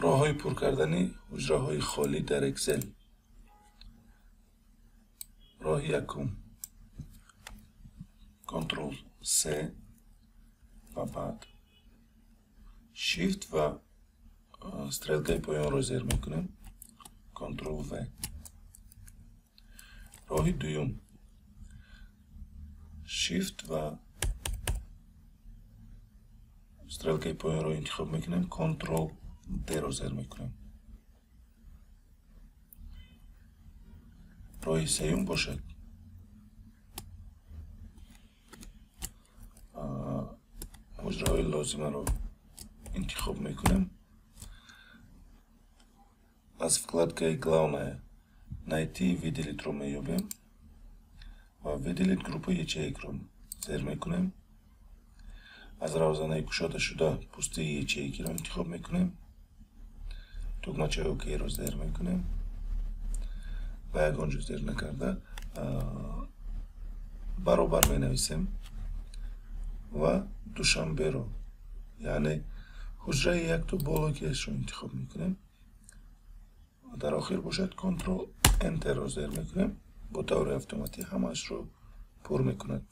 Роҳҳои пур кардани ҳуҷраҳои холӣ дар Excel. Роҳи якум: Ctrl C ва баъд Shift ва стрелкаи поёнро зер мекунем, Ctrl V. Роҳи дуюм: Shift ва стрелкаи поёнро интихоб мекунем, Ctrl D-ро зер мекунем. Роҳи сеюм бошад, ҳуҷраҳои лозимаро интихоб мекунем. Аз вкладкаи «Главная» «Найти», «Выделить»-ро меёбем ва «Выделить группу ячеек»-ро зер мекунем. Аз равзанаи кушодашуда «Пустые ячейки»-ро интихоб мекунем. Тугмачаи ОК-ро зер мекунем ва ягон ҷо зер накарда баробар менависем ва Душанберо, яъне ҳуҷраи якто бологиашро интихоб мекунем. Дар охир бошад, Ctrl Enter-ро зер мекунем, бо таври автоматӣ ҳамаашро пур мекунад.